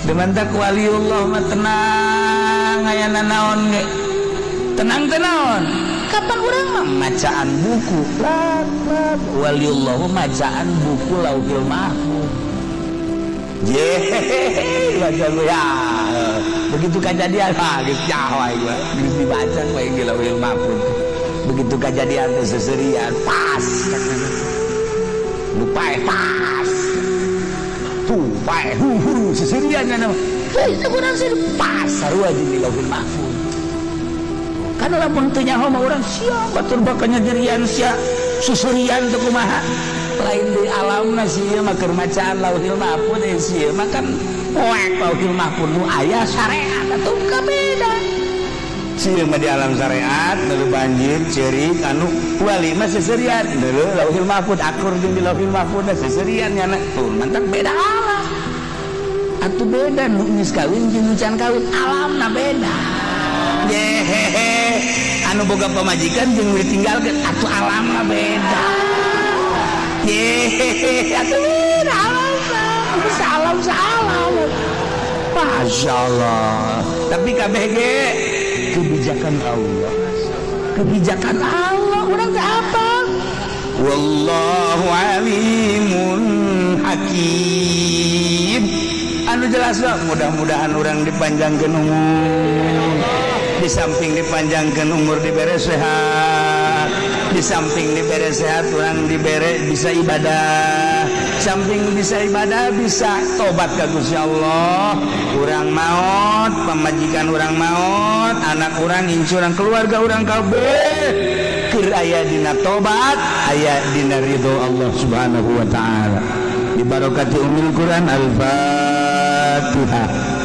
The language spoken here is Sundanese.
Demantak waliullah mah tenang, aya naon ge tenang. Tenaon kapan urang mah macaan buku lap, lap. Waliullah mah macaan buku Lauhil Mahfuz. Ye, baca gue ya. Begitu kejadian, ah, geus nyaho aing mah. Geus dibaca we di Lauhil Mahfuz. Begitu kejadian teh seserian pas. Lupa pas. Tuh, paeh hu hu seserian nya. Hei, urang sih pas sarua jeung di Lauhil Mahfuz. Kan lamun teu nyaho mah urang sia batur bakal nyerian sia susurian teu kumaha, lain di alamna sih mah keur macaan Lauhil Mahfuz. Eh, sih mah kan poek Lauhil Mahfuz nu aya syariat atuh beda. Sieun mah di alam syariat neuleuh banjir ceurik, anu wali mah seserian neuleuh Lauhil Mahfuz, akur jeung di Lauhil Mahfuz seserian nya. Tuh, mantak beda alam atuh, beda nu geus kawin jeung nu can kawin, alamna beda. Yehehe, anu boga pamajikan jeung nu ditinggalkeun atuh alamna beda. Yehehe, atuh beda alamna. Bisa alam salam. Masya Allah. Tapi kabeh ge kebijakan Allah. Kebijakan Allah, urang teh apa? Wallahu alimun hakim. Anu jelas lah, mudah-mudahan urang dipanjangkan umur. Di samping dipanjangkan umur, dibere sehat. Di samping dibere sehat, urang dibere bisa ibadah. Samping bisa ibadah, bisa tobat ka Gusti Allah. Urang maut, pamajikan urang maut, anak urang, incu urang, keluarga urang kabeh keur aya dina tobat, aya dina ridho Allah Subhanahu wa taala. Dibarokati Ummul Quran, Al-Fatihah.